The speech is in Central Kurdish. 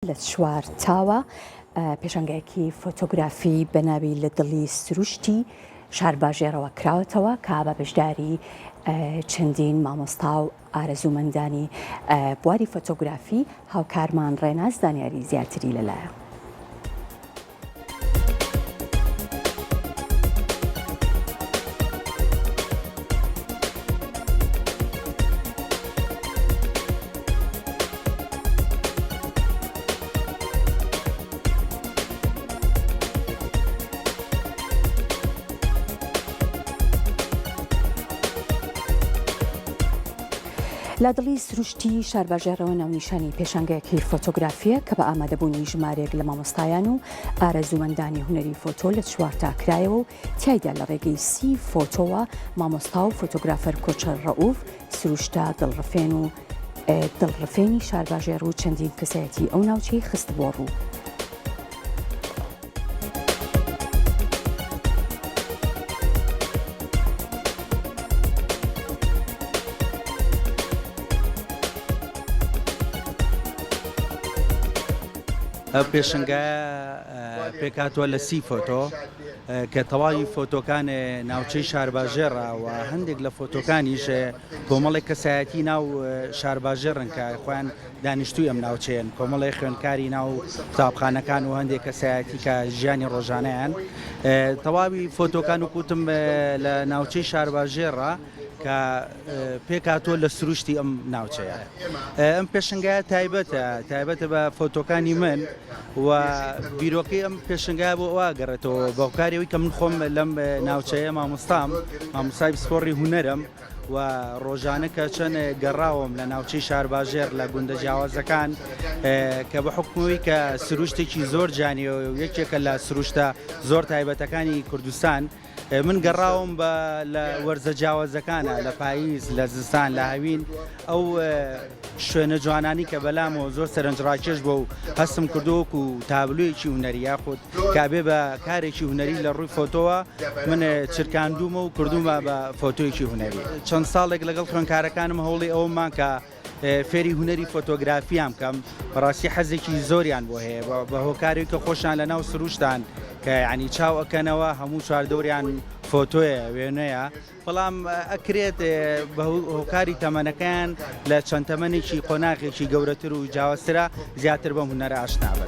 لە چوارتاوە پێشانگایەکی فۆتۆگرافی بە ناوی لە دڵی سروشتی شارباژێڕەوە کراوەتەوە کە بە بەشداری چەندین مامۆستا و ئارەزوومەندانی بواری فۆتۆگرافی هاوکارمان ڕێناس زانیاری زیاتری لەلایە. لە دڵی سروشتی شارباژێڕەوە ناونیشانی پێشانگایەکی فۆتۆگرافییە کە بە ئامادەبوونی ژمارەیەک لە مامۆستایان و ئارەزوومەندانی هونەری فۆتۆ لە چوارتا کرایەوە و تیایدا لە ڕێگەی سی فۆتۆوە مامۆستا و فۆتۆگرافەر کۆچەر ڕەئوف سروشتە دڵڕفێن و دڵڕفێنی شارباژێڕ و چەندین کەسایەتی ئەو ناوچەی خستبووە ڕوو. ئەو پێشەنگایە پێکهاتووە لە سی فۆتۆ کە تەواوی فۆتۆکان ناوچەی شارباژێڕە و هەندێک لە فۆتۆکانیش کۆمەڵێک کەسایەتی ناو شارباژێڕن کە خۆیان دانیشتووی ئەم ناوچەیەن، کۆمەڵێک خوێندکاری ناو قوتابخانەکان و هەندێک کەسایەتی کە ژیانی ڕۆژانەیان. تەواوی فۆتۆکان وەک وتم لە ناوچەی شارباژێڕە کە پێکهاتووە لە سروشتی ئەم ناوچەیە. ئەم پێشەنگایە تایبەتە، تایبەتە بە فۆتۆکانی من و بیرۆکەی ئەم پێشەنگایە بۆ ئەوە ئەگەڕێتەوە بە هۆکاری ئەوەی کە من خۆم لەم ناوچەیە مامۆستام، مامۆستای پسپۆڕی هونەرم. و ڕۆژانە کە چەند گەڕاوم لە ناوچەی شارباژێڕ لە گوندە جیاوازەکان کە بە حکومەوەی کە سروشتێکی زۆر جانیەوە و یەکێکە لە سروشتە زۆر تایبەتەکانی کوردستان من گەڕاوم بە لە وەرزە جیاوازەکانە لە پاییز لە زستان لە هەوین ئەو شوێنە جوانانی کە بەلامەوە زۆر سەرنجڕاکێش بووە و هەستم کردووە وەکو تابلۆیەکی هونەری یاخود کە ئەبێ بە کارێکی هونەری لە ڕووی فۆتۆوە من چرکاندوومە و کردوومە بە فۆتۆیەکی هونەری. چەند ساڵێک لەگەڵ خوێندکارەکانم هەوڵی ئەوەمان کە فێری هونەری فۆتۆگرافیان بکەم، بەڕاستی حەزێکی زۆریان بۆ هەیە بە هۆکاری کە خۆشیان لە ناو سروشتان کە یانی چاو ئەکەنەوە هەموو چواردەوریان فۆتۆیە وێنەیە. بەڵام ئەکرێت بە هۆکاری تەمەنەکەیان لە چەند تەمەنێکی قۆناغێکی گەورەتر و جیاوازترە زیاتر بەم هونەرە ئاشنا بن.